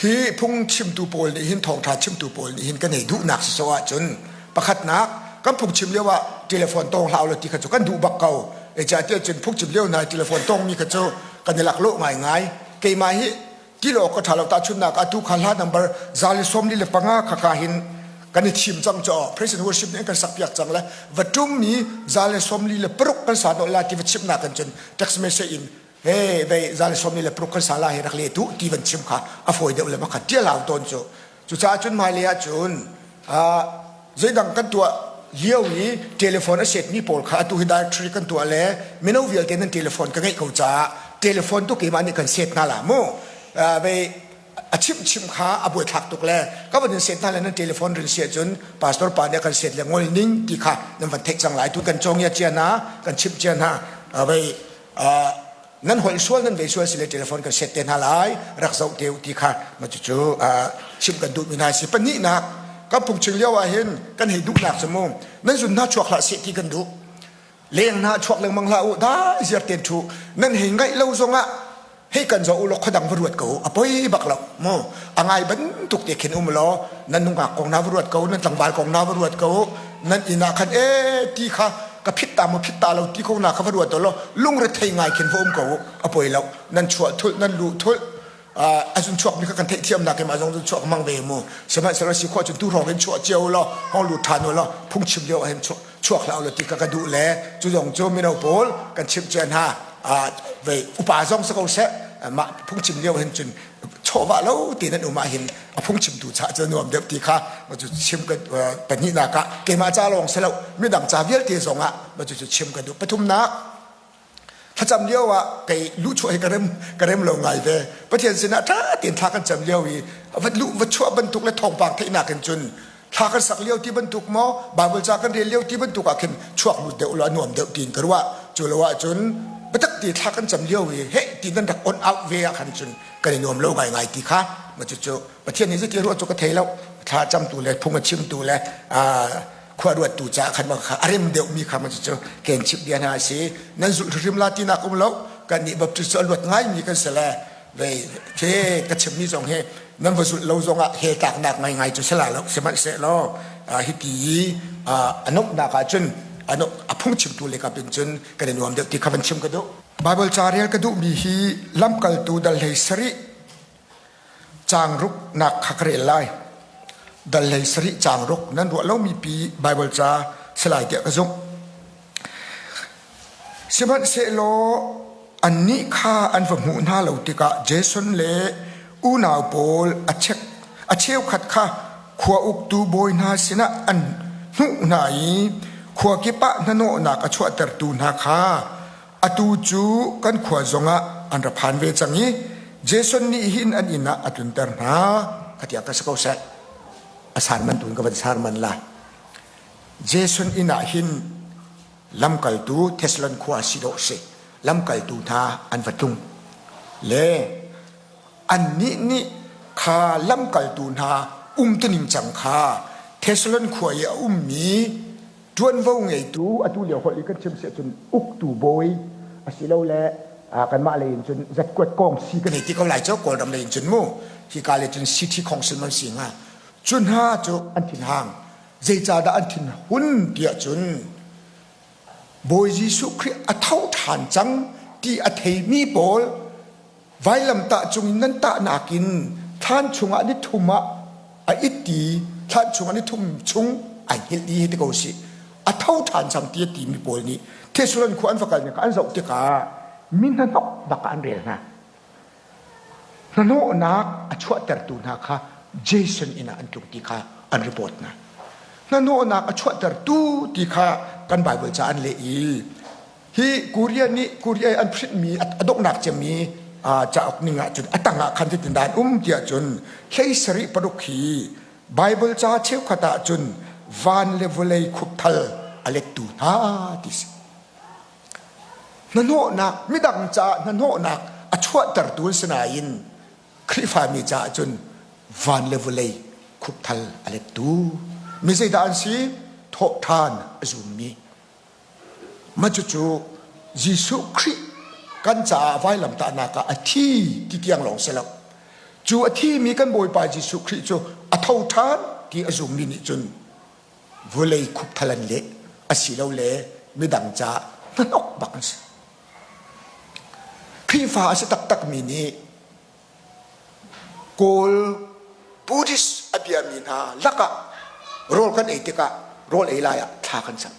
Hi phungchimtu pawl nih hin thawngṭha chimtu pawl nih hin kan ei duhnak si so ahcun pakhatnak kan phungchim lio ah telephone tawng hlah ulaw ti kha cu kan duh bak ko. Zeicahtiah cun phungchim lio hna telephone tawngmi kha cu kan i laklawh ngaingai. Keimah hi ti lo awk ka ṭha lo tahchunhnak ah tu kha hla number 145 kha ka hin kan i thim cang cu praise and worship nih an kan sakpiak cang le va ṭummi 146 kan sa dawh la ti va chimnak kan cun text message in he vei 146 kan sa la hi rak le tu ti van chim kha a fawi deuh le makha ṭial hau tawn cu cucaah cun hmailei ah cun zeidang kan tuah lio i telephone a setmi pawl kha atu hi directory kan tuah le mino vialte nan telephone ka ngeih ko caah telephone tu keimah nih kan set hna la mu vei a chimh chim kha a buaithlak tuk le ka van in set hna le nan telephone rin sia cun pastor pa nih a kan set le ngol ning ti kha nan van theih cang lai tu kan cawng ya cia hna kan chimh cia hna vei nan holh sual nan vei sual si le telephone kan set te hna lai rak zoh te u ti kha ma cucu chim kan duhmi hna si pahnihnak kan phungchim lio ah hin kan hei duhnak cu mu nan zun hna chuak hlah seh ti kan duh leng hna chuak lengmang hlah u dai ziar ten thu nan hei ngaih lo zongah hei kan zoh u law khuadang va ruat ko a poi bak lo mu a ngai bantuk te khin um law nan nungak kong na va ruat ko nan tlangval kong na va ruat ko nan inn ah khan e ti kha ka phit ta maw phit ta lo ti ko na kha va ruat lo lungre thei ngai khin va um ko a poi lo nan chuah thulh nan luh thulh a zun chuak mi kha kan theihthiam nak ma zong zun chuak mang ve mu sihmanhsehlaw si khawh cun tu hrawng in chuah cio law hong lut ṭhan u law phungchim lio ah hin chuak hlah u ti ka ka duh le cu zong cu mino pawl kan chimh cia hna ve upa zong si ko seh mah phungchim lio hin cun chawhvah lo ti nan um ah hin a phungchimtu cha cu nuam deuh ti kha cu chim ka pahnihnak ah keimah ca lawng si lo midang ca vialte zong ah cu cu chim ka duh pathumnak thlacam lio ah kei luhchuah hi ka rem ka rem lo ngai ve pathian sinah ṭha tein thla kan cam lio i va luh va chuah bantuk le thawngpang theihnak in cun thla kan sak lio ti bantuk maw Bible ca kan rel lio ti bantuk ah khin chuak lut deuh lo a nuam deuh tiin ka ruah cu lo ahcun biatak ti thla kan cam lio i heh ti nan rak on out ve ah khan cun kan i nuam lo ngaingai ti kha ma cucu Pathian nih zeiti ruah cu ka thei lo thla camtu le phung a chimtu le khua ruattu caah khan kha a rem deuhmi kha ma cucu ken chimh bia hna a si nan zulh hrim la tinak um lo kan nih Baptist cu a luat ngaimi kan si le vei the ka chimmi zong hi nan va zulh lo zongah he tlaknak ngaingai cu si la lo sihmanhsehlaw hiti i a nomhnak ah cun a phungchimtu le kap in cun kan i nuam deuh ti kha van chim ka duh Bible ca rel ka duhmi hi lamkaltu dal hlei sarih caang ruk nak kha ka rel lai dal hlei sarih caang ruk nan ruah lomi pi Bible ca si lai tiah ka zumh Sihmanhsehlaw annih kha an va hmuh hna lo tikah Jason le unau pawl a chek a cheukhat kha khua uktu bawi hna sinah an hnuh hna i khua kip ah hnahnawhnak a chuahtertu hna kha atu cu kan khua zongah an ra phan ve cang i Jason nih hin an inn ah a tlunter hna ka tiah ka si ko seh a sarman tu in ka van sarman lai Jason inn ah hin lamkaltu Thessalon khua si dawh si lamkaltu hna an va tlung le annih nih kha lamkaltu hna umtuning cang kha Thessalon khua i a ummi ṭuanvo ngeitu atu lio holh i kan chim si ahcun uktu bawi asilole kanmah lei in cun zatkuat kong si kan ei ti ko lai cu Kawlram lei in cun mu hika lei cun city council man si hnga cu hna cu an thinhang Zeicahdah an thin hun tiah cun Bawi Jesuh Khrih a tho ṭhan cang ti a theimi pawl vailamtah cung in nan tahnak in thlan chungah ni thum ah a it i thlan chungah ni thum chung ai hngilh dih ti ko sih a tho ṭhan cang ti a timi pawl nih Thessalon khua an va kal an zoh tikah mi hnahnok bak ah an rel hna. Hnahnawhnak a chuahtertu hna kha Jason inn ah an tlung ti kha an report hna. Hnahnawhnak a chuahtertu ti kha kan Bible ca an leh i hi Korea nih Korea an printmi a donghnak cemmi cauk ning ah cun a tang ah khan zeitin dah an um tiah cun hlei sarih paruk hi Bible ca cheukhat ah cun van le vawlei khupthal a lettu hna ti si. Hnahnawhnak midang caah hnahnawhnak a chuahtertu an si nain Khrihfami caah cun van le vawlei khupthal a lettu mi zeidah an si? Thawhṭhan a zummi. Mah cucu Jesuh Khrih kan caah vailamtahnak ah a thi ti tiang lawng si lo. Cu a thimi kan Bawipa Jesuh Khrih cu a tho ṭhan ti a zummi nih cun vawlei khupthal an leh asilole midang caah hnahnok bak an si. Khrihfa a si taktakmi nih Kawl Buddhist a biami hna lakah rawl kan ei tikah rawl ei lai ah thla kan cam.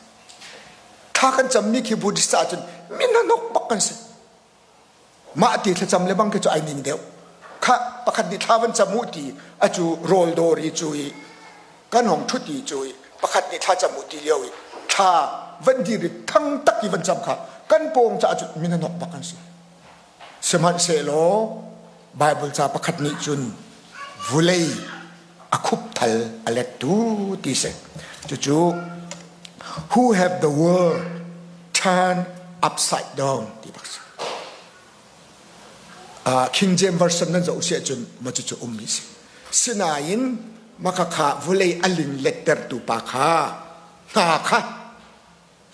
Thla kan cammi khi Buddhist caah cun mi hnahnok bak kan si. Mah ti thlacam le bang khi cu ai ning deuh. Kha pakhat nih thla van cam u ti a cu rawl dawr i cu i kan hong ṭhut i cu i pakhat nih thla cam u ti lio i thla van dir i thang tak i van cam kha kan pawng caah cun mi hnahnok bak kan si. Sihmanhsehlaw Baibal ca pakhat nih cun vulei a khupthal a lettu ti si. Cucu who have the world turned upside down ti bak si. Uh, King James Version nan zoh si ahcun ma cucu ummi si. Sinain maka kha vulei a ling lettertu pa kha hna kha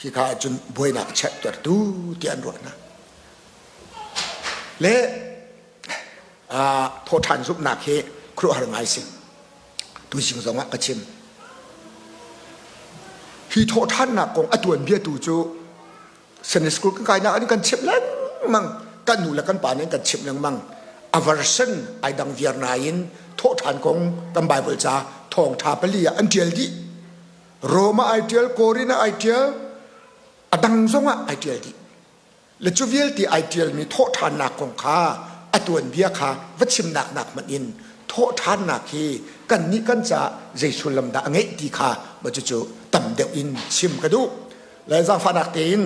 hika ahcun buainak chiattertu ti an ruah hna. Le thawhṭhan zumhnak hi khuaruahhar ngai si. Tuzing zong ah ka chim. Hi thawhṭhannak kong a tuanbia tu cu Sunday school kan kainak ah kan chimh lengmang. Kan nu le kan pa nih kan chimh lengmang. A version ai dang viar nain thawhṭhan kong kan Bible ca thawngṭha pali ah an ṭial dih. Rome ah ai ṭial, Korin ah ai ṭial, a dang zong ah ai ṭial dih. Le cu vialte ai ṭialmi thawhṭhannak kong kha a tuanbia kha va chimnak nak hmanh in thawhṭhannak hi kannih kan caah zei sullam dah a ngeih ti kha ma cucu tam deuh in chim ka duh. Le zaangfahnak tein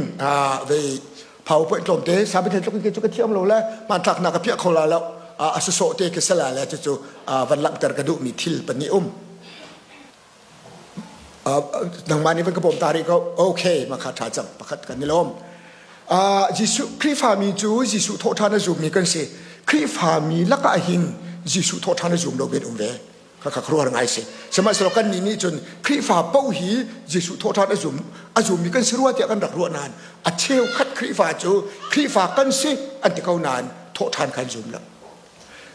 vei PowerPoint tlawmte sabithen tluk in cu ka thiam lo le hmanthlaknak ka piah kho la lo a sawsawh te ka sala le cucu van langhter ka duhmi thil pahnih um. Nangmah nih van ka bawm ta rih ko. Okay, mah kha ṭha cang. Pakhat kan i lawm. Jesuh Khrihfami cu Jesuh thawhṭhan a zummi kan si. Khrihfami lakah hin Jesuh thawhṭhan a zum lo mi an um ve. Khakha khuaruahhar ngai si. Sihmanhsehlaw kannih nih cun Khrihfa paoh hi Jesuh thawhṭhan a zum a zummi kan si rua tiah kan rak ruah nain a cheukhat Khrihfa cu Khrihfa kan si an ti ko nain thawhṭhan kha an zum lo.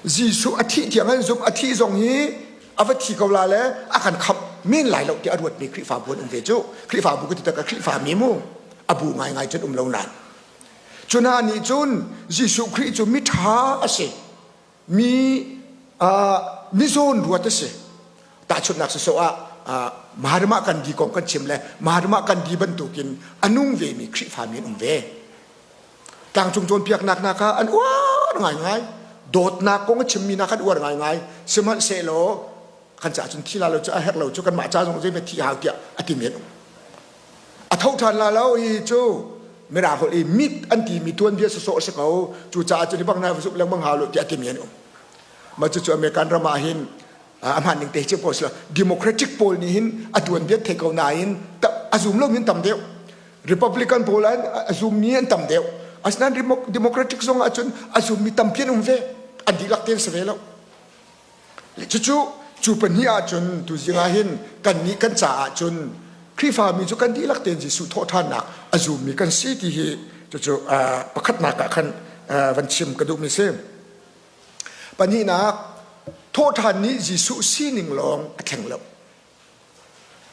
Jesuh a thih tiang an zumh a thih zong hi a va thi ko la le a kan khamh men lai lo tiah a ruatmi Khrihfabu an um ve cu Khrihfabu ka ti tak Khrihfa mi mu a bu ngaingai cun um lo nain cu hna nih cun Jesuh Khrih cu mi ṭha a si mi mi zawn ruat a si tahchunhnak sisawh ah Mahatma Gandhi kong kan chim le Mahatma Gandhi bantukin a nung ve mi Khrihfa mi an um ve Tlangcung cawnpiaknak hna kha an uar ngaingai. Dawtnak kong a chimmi hna kha an uar ngaingai. Sihmanhsehlaw kan caah cun thi la lo cu a herh lo cu kanmah ca zong zeihmanh thi hau tiah a ti men. A tho ṭhan la lo hi cu Mirang holh i mit an timi tuanbia sawsawh a si ko. Cucaah cun hi bang na va zumh lengmang hau lo tiah a timi an um. Mah cucu American ram ah hin a hmaan ning te chim ko sila Democratic pawl nih hin a tuanbia thei ko nain a zum lomi an tam deuh. Republican pawl an a zummi an tam deuh. Asinain Democratic zong ahcun a zummi tampi an um ve. An dihlak tein si ve lo. Cucu cu pahnih ahcun tuzing ah hin kannih kan caah cun Khrihfami cu kan dihlak tein Jesuh thawhṭhannak a zummi kan si ti hi cucu pakhatnak ah khan van chim ka duhmi si. Pahnihnak, thawhṭhan nih Jesuh sining lawng a thleng lo.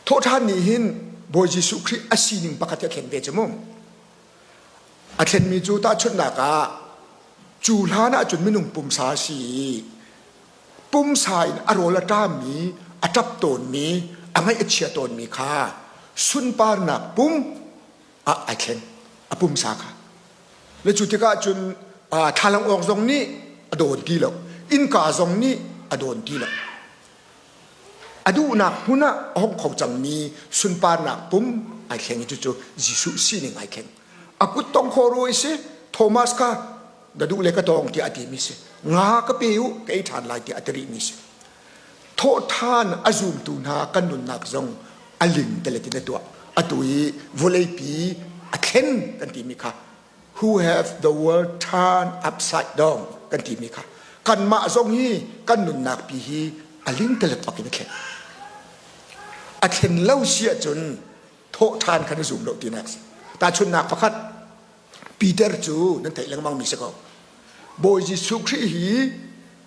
Thawhṭhan nih hin Bawi Jesuh Khrih a sining pakhat hi a thlen ve cu mu. A thlenmi cu tahchunhnak ah cu hlan ah cun minung pumsa a si i pumsa in a rawl a ṭammi, a ṭap tawnmi, a ngaih a chia tawnmi kha sunparnak pum ah ai thleng a pumsa kha. Le cu tikah cun thlalang awk zong nih a dawn ti lo, innka zong nih a dawn ti lo. A duhnak hmun ah a hong kho cangmi sunparnak pum ai thleng i cucu Jesuh sining ai thleng. A kut tong kho ru i si Thomas kha na duh le ka tawng tiah a timi si. Nga ka pe u ka ei ṭhan lai tiah a ti rihmi si. Thawhṭhan a zumtu hna kan nunnak zong a ling teletin a tuah. Atu i vawleipi a thlen kan timi kha who have the world turned upside down kan timi kha kanmah zong hi kan nunnak pi hi a lingtelet bak in a thlen a thlen lo si ahcun thawh ṭhan kha na zum lo tinak si tahchunhnak pakhat Peter cu nan theih lengmang mi si ko Bawi Jesuh Khrih hi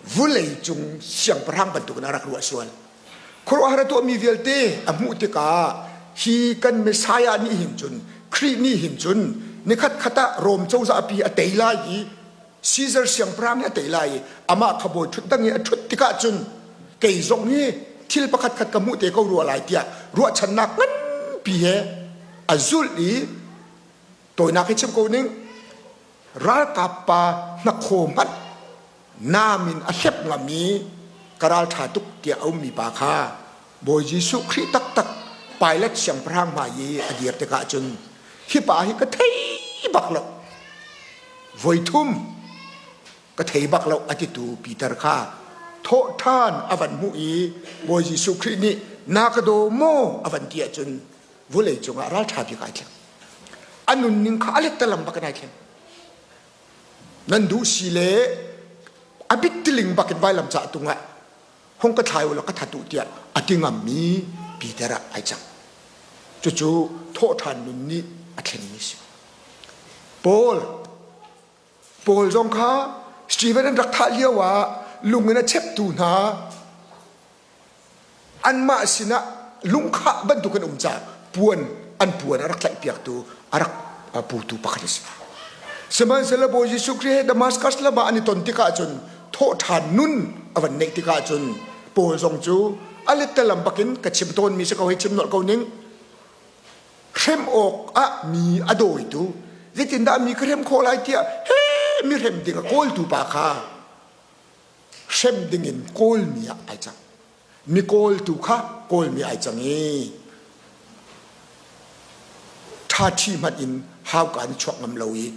Vulei cung siangpahrang bantukin a rak ruah sual. Khuaruahhar a tuahmi vialte a hmuh tikah hi kan Messiah nih hin cun Khrih nih hin cun nikhat khat ah Rom cozah pi a tei lai i Caesar siangpahrang nih a tei lai i amah kha bawi ṭhutdang i a ṭhut tikah cun kei zong hi thil pakhat khat ka hmuh te ko rua lai tiah ruahchannak nganpi he a zulh i tawinak hi chim ko ning ralkap pa hnakhaw hmanh nam in a hlep ngam i ka ralṭha tuk tiah a ummi pa kha Bawi Jesuh Khrih taktak Pilate siangpahrang hmai i a dir tikah cun hi pa hi ka thei bak lo voi thum ka thei bak lo a titu Peter kha thawh ṭhan a van hmuh i Bawi Jesuh Khrih nih na ka daw maw a van ti ahcun vawlei cungah ralṭha bik ai thleng a nunning kha a lettalam bak in ai thleng Nan duh si le a bittiling bak in vailam cah tung ah hung ka thlai u law ka that u tiah a ti ngammi Peter ah ai cang. Cucu thawhṭhan nun nih a thlenmi si. Paul Paul zong kha Stephen an rak thah lio ah lung in a cheptu hna anmah sinah lungkhah bantuk an um caah puan an puan a rak tlaihpiaktu a rak putu pakhat a si. Sihmanhsehlaw Bawi Jesuh Khrih he Damascus lam ah an i ton tikah cun thawhṭhan nun a van neih tikah cun Paul zong cu a lettalam bakin ka chim tawnmi si ko hei chim nolh ko ning hrem awk ah mi a dawitu zeitindah mi ka hrem khawh lai tiah he mi hrem ding a kawltu pa kha hrem dingin kawlmi ah ai cang. Mi kawltu kha kawlmi ai cang i ṭhaṭhi hmanh in hauka in chuak ngam lo i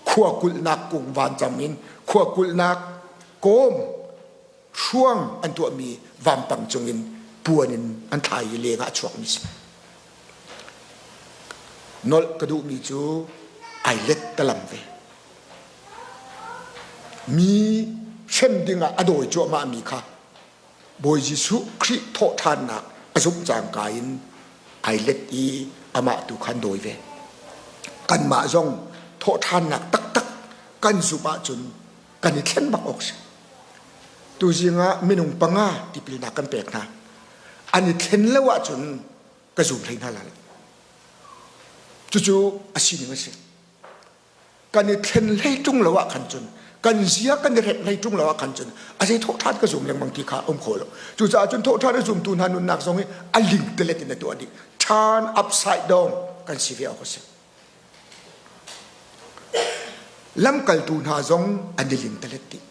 khua kulhnak kung vancang in khua kulhnak kawm hruang an tuahmi vampang cungin puan in an thlai i leng ah a chuakmi si. Nolh ka duhmi cu ai let talam ve. Mi hrem dingah a dawi cuahmahmi kha Bawi Jesuh Khrih thawhṭhannak a zumh cangka in ai let i amah tu kha an dawi ve. Kanmah zong thawhṭhannak taktak kan zumh ahcun kan i thlen bak awk si. Tuzing ah minung panga tipilnak kan pek hna. An i thlen lo ahcun ka zum hlei hna lai lo. Cucu a sining a si. Kan i thlen hlei ṭung lo ah khan cun kan zia kan i rep hlei ṭung lo ah khan cun a zei thawhṭhan ka zum lengmang ti kha a um kho lo. Cucaah cun thawhṭhan a zumtu hna nunnak zong hi a ling telet in a tuah dih. Turn upside down kan si ve awk a si. Lamkaltu hna zong an i ling telet dih.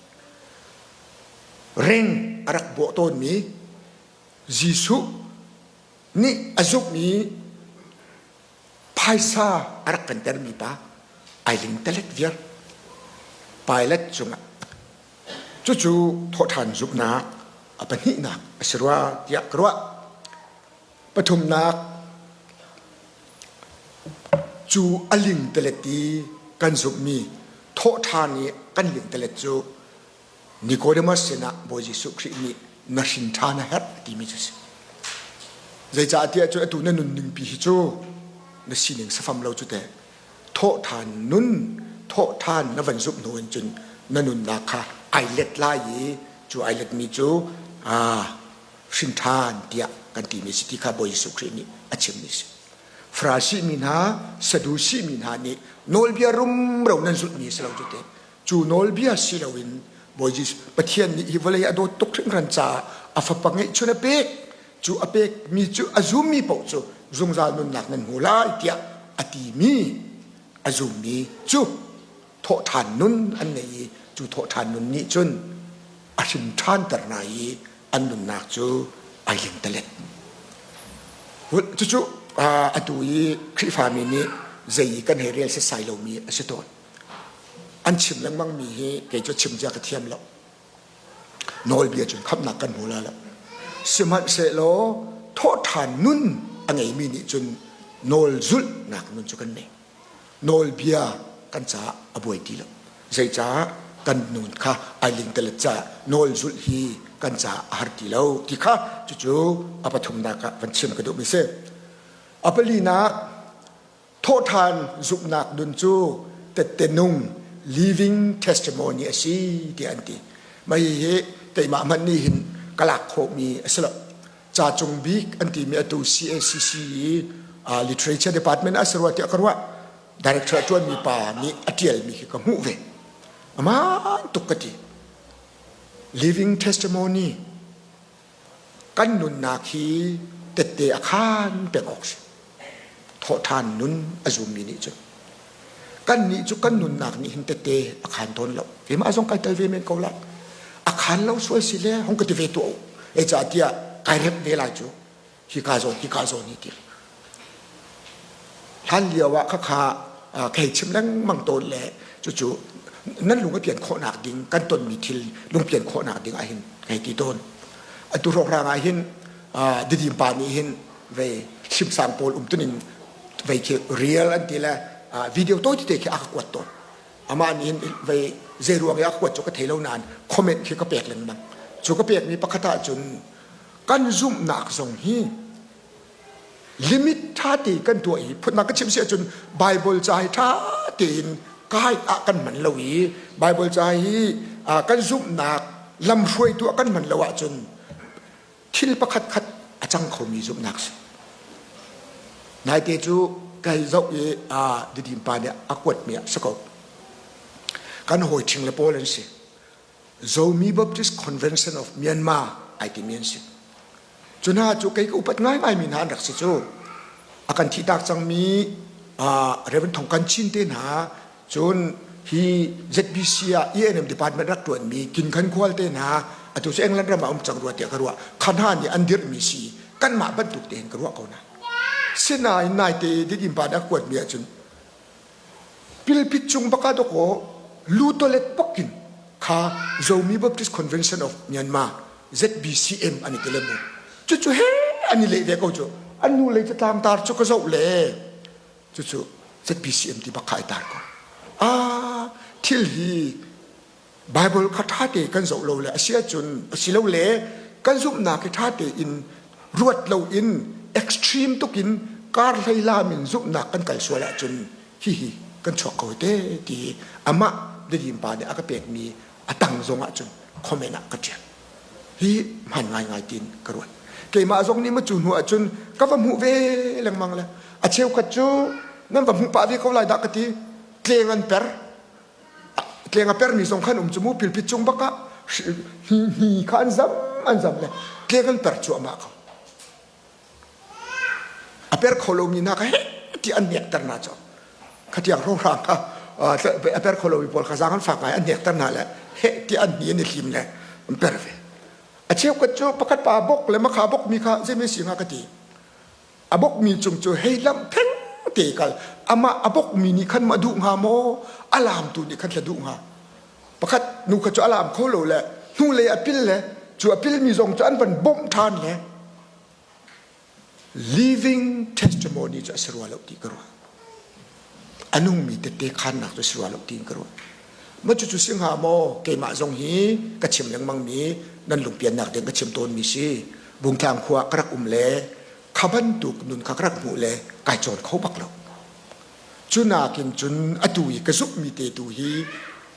Reng a rak bawh tawnmi Jesuh nih a zumh i phaisa a rak kan termi pa ai ling telet viar Pilate cungah cucu thawhṭhan zumhnak a pahnihnak a si rua tiah ka ruah. Pathumnak cu a ling telet i kan zumhmi thawhṭhan i kan ling telet cu Nicodemus sinah Bawi Jesuh Khrih nih na hrin ṭhan a herh timi cu a si. Zeicahtiah cu atu na nunning pi hi cu na sining safam lo cu teh thawhṭhan nun thawhṭhan na van zumh hnu in cun na nunnak kha ai let lai i cu ai letmi cu aa hrin ṭhan tiah kan timi si ti kha Bawi Jesuh Khrih nih a chimmi si. Farasi mi hna Sadusi mi hna nih nawlbia rumro nan zulhmi si lo cu teh Cu nawlbia si loin Bawi Jesuh Pathian nih hi vawlei a dawt tuk hringhran caah a fapa ngeihchun a pek. Cu a pekmi cu a zummi paoh cu zungzal nunnak nan hmu lai tiah a timi a zummi cu thawhṭhan nun an nei i cu thawhṭhan nun nih cun a hrim ṭhanter hna i an nunnak cu ai lingtalet. Cucu atu i Khrihfami nih zei i kan hei rel setsai lomi a si tawn. An chim lengmangmi hi kei cu chim zia ka thiam lo. Nawlbia cun khamhnak kan hmu lai lo. Sihmanhsehlaw thawhṭhan nun a ngeimi nih cun nawl zulhnak nun cu kan nei. Nawlbia kan caah a buai ti lo. Zeicah kan nun kha ai lingtalet caah nawl zulh hi kan caah a har ti lo ti kha cucu a pathumnak ah van chim ka duhmi si. A palinak Thawhṭhan zumhnak nun cu tette nung living testimony a si tiah an ti. Mah hihi keimah hmanh nih hin ka lak khawhmi a si lo. Ca cung bik an timi atu CACC i literature department ah si rua tiah ka ruah. Director a ṭuanmi pa nih a ṭialmi khi ka hmuh ve. Amaan tuk ka ti. Living testimony kan nunnak hi tette a khaan peng awk si. Thawhṭhan nun a zummi nih cun. Kannih cu kan nunnak nih hin tette a khaan tawn lo. Keimah zong kai tel ve men ko lai. A khaan lo sual si le hong ka ti ve tuah u. Zeicahtiah kai rep ve lai cu. Hika zawn, hika zawn hi ti. Hlan lio ah khakha kei chim lengmang tawn le cucu nan lung a pian khawhnak ding kan tonmi thil lungpian khawhnak ding ah hin kei ti tawn. Atu hrawkhrang ah hin didim pa nih hin vei hlimsang pawl umtuning vei khi real an ti le video tawi tete khi a ka kuat tawn. Amah nih hin vei zei ruang i a ka kuat cu ka thei lo nain comment khi ka pek lengmang. Cu ka pekmi pakhat ah cun kan zumhnak zong hi limit ṭha te kan tuah i phunnak ka chim si ahcun Bible ca hi ṭha tein guide ah kan hman lo i Bible ca hi kan zumhnak lamhruaitu ah kan hman lo ahcun thil pakhat khat a cang khomi zumhnak si. Naite cu kai zoh i didim pa nih a kuatmi ah si ko. Kan hawi ṭhing le pawl an si. Zomi Baptist Convention of Myanmar ai timi an si. Cu hna cu kei ka upat ngaingaimi hna an rak si cu. A kan thihtak cangmi Reverend Thong Kan Chin te hna cun hi ZBC ah ENM department rak ṭuanmi Kin Khan Khual te hna atu cu England ram ah um cang rua tiah ka ruah. Kha hna nih an dirhmi si kanmah bantuk tein ka ruah ko hna. Sinain naite didim pa nih a kuatmi ahcun Pilpit cung bak ah dawkaw lutolet bak in kha Zomi Baptist Convention of Myanmar ZBCM an i tel mu. Cucu he an i leh ve ko cu. An nu lei catlang tar cu ka zoh le cucu ZBCM ti bak kha ai tar ko. Ah thil hi Bible kha ṭha te kan zoh lo le a si ahcun a si lo le kan zumhnak hi ṭha tein ruat loin extreme tuk in kar hlei lam in zumhnak kan kal sual ahcun hihi kan chuak ko te ti amah Dadim pa nih a ka pekmi a tang zong ahcun comment ah ka ṭial. Hi hman ngaingai tiin ka ruat. Keimah zong nih ma cu hnu ahcun ka va hmuh ve lengmang le a cheukhat cu nan va hmuh pah ve ko lai dah ka ti tleng an per tleng a permi zong khan um cu mu pilpit cung bak ah hni kha an zam an zam le tleng an per cuahmah ko a per kho lomi hna kha he ti an nekter hna cu khatiang hrohrang kha a per kho lomi pawl kha zaang an fak ngai an nekter hna le he ti an hni an i hlim le an per ve a cheukhat cu pakhat pa bok le makha bok mi kha zeimi si hnga ka ti A bokmi cung cu hei lamh theng te kal amah a bokmi nih khan ma duh hnga maw a laamtu nih khan thla duh hnga pakhat nu kha cu a laam kho lo le hnulei a pil le cu a pilmi zong cu an van bawmh ṭhan le living testimony cu a si rua lo ti ka ruah a nungmi tette khannak cu si rua lo tiin ka ruah ma cucu si hnga maw keimah zong hi ka chim lengmang mi nan lungpiannak ding ka chim tawnmi si Bungtlang khua ka rak um le kha bantuk nun kha ka rak hmuh le kai cawn kho bak lo cu nakin cun atu i ka zumhmi te tu hi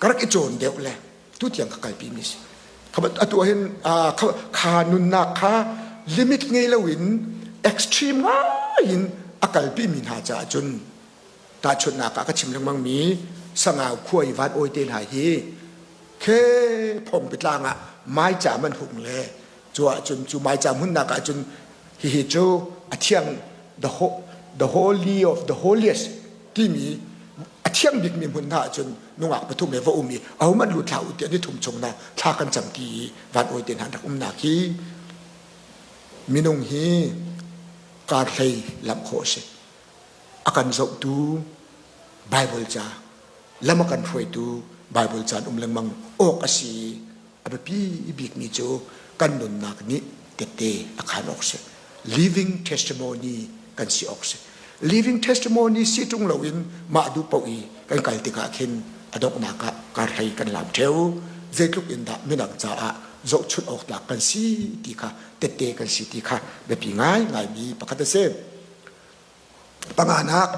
ka rak i cawn deuh le tu tiang ka kalpi mi si atu hin kha nunnak kha limit ngei loin extreme ngai in a kalpi mi hna caah cun tahchunhnak ah ka chim lengmang mi sangau khua i van awi te hna hi khe phongpi tlang ah maica man hung le cu ahcun cu maica hmunnak ahcun hihi cu a thiang the, the holy of the holiest timi a thiang bikmi hmun hna ahcun nungak pathum he va um i ahohmanh lut hlah u tiah ni thum chung na thla kan cam ti i van awi te hna rak umnak hi minung hi kar hlei lamh khawh a si a kan zohtu Bible ca lam a kan hruaitu Bible caan um lengmang awk a si a biapi bikmi cu kan nunnak nih tette a khaan awk si living testimony kan si awk si living testimony si ṭung loin mah duh paoh i kan kal tikah khin a donghnak ah karhlei kan lam ṭheu zeitluk in dah midang caah zohchunh awk tlak kan si ti kha tette kan si ti kha biapi ngaingaimi pakhat a si. Panganak,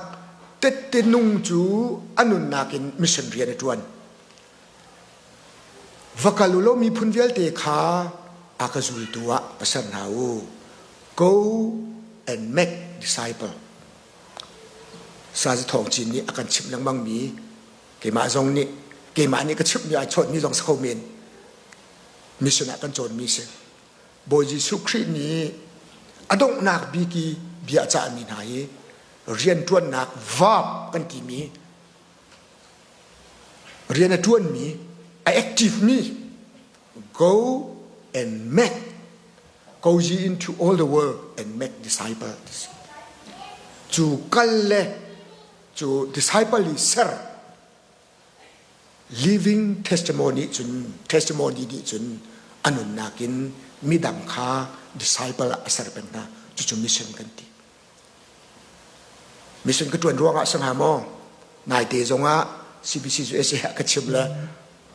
tette nung cu a nunnak in mission rian a ṭuan. Va kal u law miphun vialte kha a ka zultu ah va ser hna u. Go and make disciple. Sazi Thawng Cin nih a kan chimh lengmangmi keimah zong nih keimah nih ka chimhmi ai chawnhmi zong si kho men. Mission ah kan cawnmi si. Bawi Jesuh Khrih nih a donghnak bik i bia a cahmi hna hi rianṭuannak verb kan timi rian a ṭuanmi a active mi go and make go ye into all the world and make disciples cu kal le cu disciple i ser Living testimony cun testimony nih cun a nunnak in midang kha disciple ah a ser peng hna. Cucu mission kan ti. Mission ka ṭuan ruangah si hnga maw? Naite zongah CBC USA ah ka chim le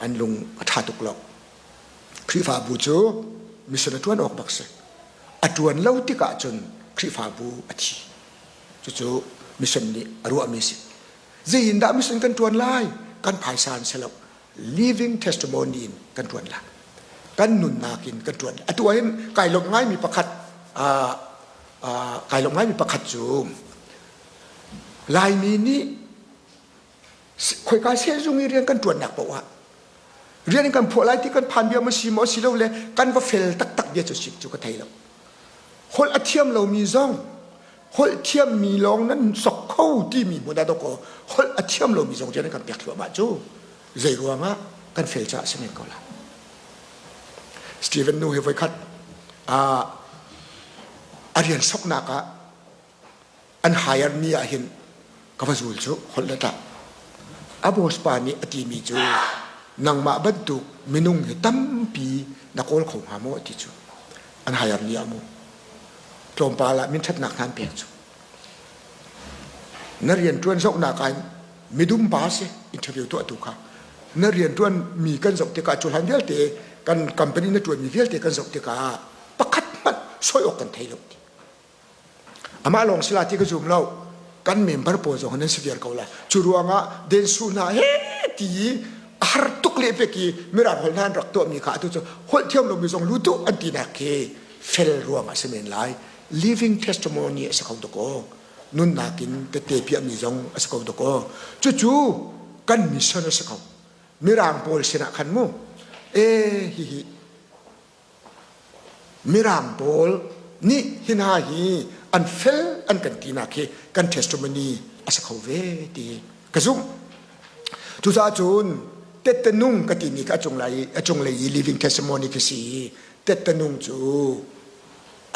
an lung a ṭha tuk lo. Khrihfabu cu mission a ṭuan awk bak si. A ṭuan lo tikah cun Khrihfabu a thi. Cucu mission nih a ruahmi a si. Zeiindah mission kan ṭuan lai? Kan phaisa an si lo. Living testimony in kan ṭuan lai. Kan nunnak in kan ṭuan lai. Atu ahhin kai lawmh ngaimi pakhat kai lawmh ngaimi pakhat cu Laimi nih khoika sehzung i rian kan ṭuannak paoh ah rian in kan phuah lai ti kan phan bia maw si maw si lo le kan va fel taktak bia cu si cu ka thei lo. Holh a thiam lomi zong holh thiammi lawng nan sok kho timi hmun ah dawkaw holh a thiam lomi zong rian an kan pek thluahmah cu zei ruangah kan fel caah si men ko la. Stephen nu hi voikhat a rian soknak ah an hire mi ah hin ka va zul cu holh le tah a boss pa nih a timi cu nangmah bantuk minung hi tampi na kawl kho hnga maw ti cu an hire ni ah mu tlawmpal ah minṭhatnak hna an pek cu na rianṭuan zohnak ah midum pa si interview tuahtu kha na rianṭuan mi kan zoh tikah cu hlan vialte kan company na ṭuanmi vialte kan zoh tikah pakhat hmanh soi awk kan thei lo ti Amah lawng si la ti ka zum lo. Kan member pawl zong nan si viar ko la. Cu ruangah densu hna he ti i a har tuk le pek i mirang holh hna an rak tuahmi kha atu cu holh thiam lomi zong lutu an tinak khi fel ruangah si men lai. Living testimony a si kho tuk aw. Nunnak in tette piahmi zong a si kho tuk aw. Cucu kan mission a si ko. Mirang pawl sinah khan mu. E hihi Mirang pawl nih hi hna hi an fel an kan tinak hi kan testimony a si kho ve ti ka zumh. Cucaah cun tette nung ka timi kha a cunglei a cunglei i living testimony khi si i tette nung cu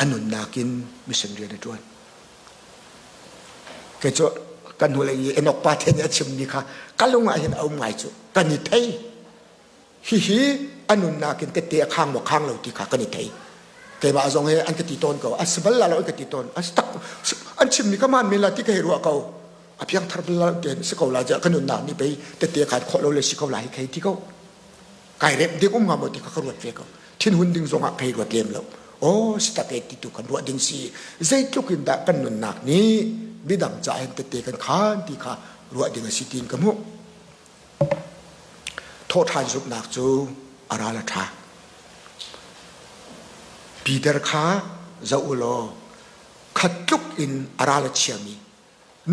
a nunnak in mission rian a ṭuan. Kei cu kan hnulei i Enoch pa the nih a chimmi kha ka lung ah hin a um ngai cu kan i thei. Hihi a nunnak in tette a khang maw khang lo ti kha kan i thei. Keimah zong he an ka ti tawn ko. A si bal la lo an ka ti tawn. A si tak an chimmi ka maan men la ti ka hei ruah ko. A piangthar bal la ti si ko la ka nunnak nih pei tette a khan khawh lo le si ko la hi khei ti ko. Kai remh ding um hnga maw ti kha ka ruat ve ko. Thinhun ding zong ah ka hei ruat lem lo. Aw si tak e ti tu kan ruah ding si. Zeitluk in dah kan nunnak nih midang ca hin tette kan khan ti kha ruah ding a si tiin ka hmuh. Thawhṭhan zumhnak cu a ral a ṭha. Peter kha zoh u law khat tluk in a ral a chiami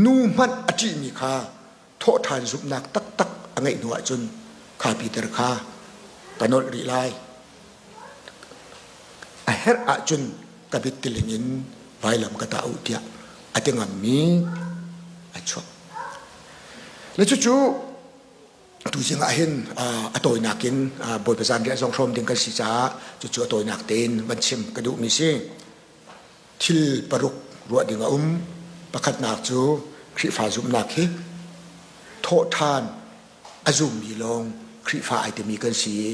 nu hmanh a ṭihmi kha thawhṭhan zumhnak taktak a ngeih hnu ahcun kha Peter kha ka nolh rih lai. A herh ahcun ka bittiling in vailam ka tah u tiah a ti ngammi a chuak. Le cucu tuzing ah hin a tawinak in Bawipa zanriah zong hrawm ding kan si caah cucu a tawinak tein van chim ka duhmi si. Thil paruk ruah ding a um. Pakhatnak cu Khrihfa zumhnak hi thawhṭhan a zummi lawng Khrihfa ai timi kan si i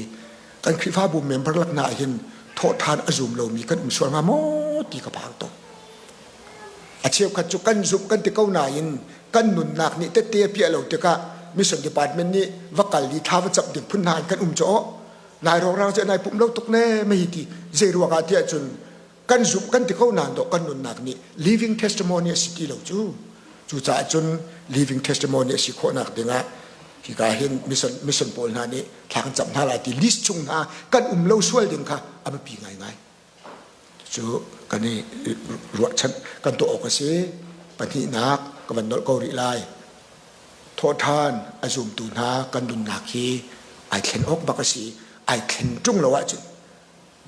kan Khrihfabu member lak hna hin thawhṭhan a zum lomi kan um sual hnga maw ti ka phang tuk. A cheukhat cu kan zumh kan ti ko nain kan nunnak nih tette a piah lo tikah mission department nih va kal i thla va camh ding phun hna in kan um cu aw nai rawkrang cu nai pumh lo tuk ne mei ti zei ruangah tiah cun kan zumh kan ti ko nain dawh kan nunnak nih living testimony a si ti lo cu cucaah cun living testimony a si khawhnak dingah. Hika hin mission mission pawl hna nih thla kan cam hna lai ti list chung hna kan um lo sual ding kha a biapi ngaingai. Cu kan i ruahchan kan tuah awk a si. Pahnihnak ka van nolh ko rih lai. Thawhṭhan a zumtu hna kan nunnak hi ai thlen awk bak a si. Ai thlen ṭung lo ahcun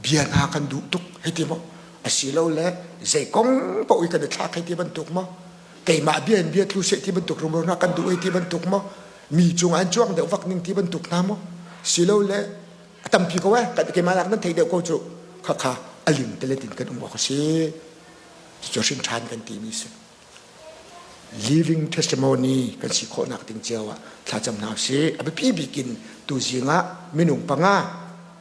bia hna kan duh tuk hei ti maw asilole zei kong paoh i kan i thlak hei ti bantuk maw keimah bia in bia tlu seh ti bantuk rumro hna kan duh hei ti bantuk maw mi cung an cuang deuh vak ning ti bantuk hna maw silole a tampi ko eh keimah nak nan thei deuh ko cu khakha a ling telet in kan um awk a si cu hrin ṭhan kan timi si living testimony kan si khawhnak ding cio ah thlacam hna usih. A biapi bik in tuzing ah minung panga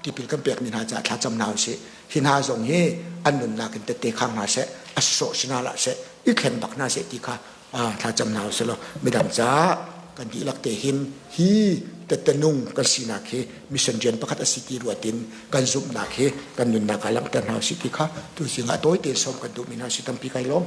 tipil kan pekmi hna caah thlacam hna usih. Hi hna zong hi an nunnak in tette khang hna seh, a sawh si hna hlah seh, i thleng bak hna seh ti kha thlacam hna usih law midang caah kan dihlak te hin hi tette nung kan sinak hi mission rian pakhat a si ti ruat in kan zumhnak hi kan nunnak ah langhter hna usih ti kha tuzing ah tawi tein sawm kan duhmi hna si tampi kai lawm.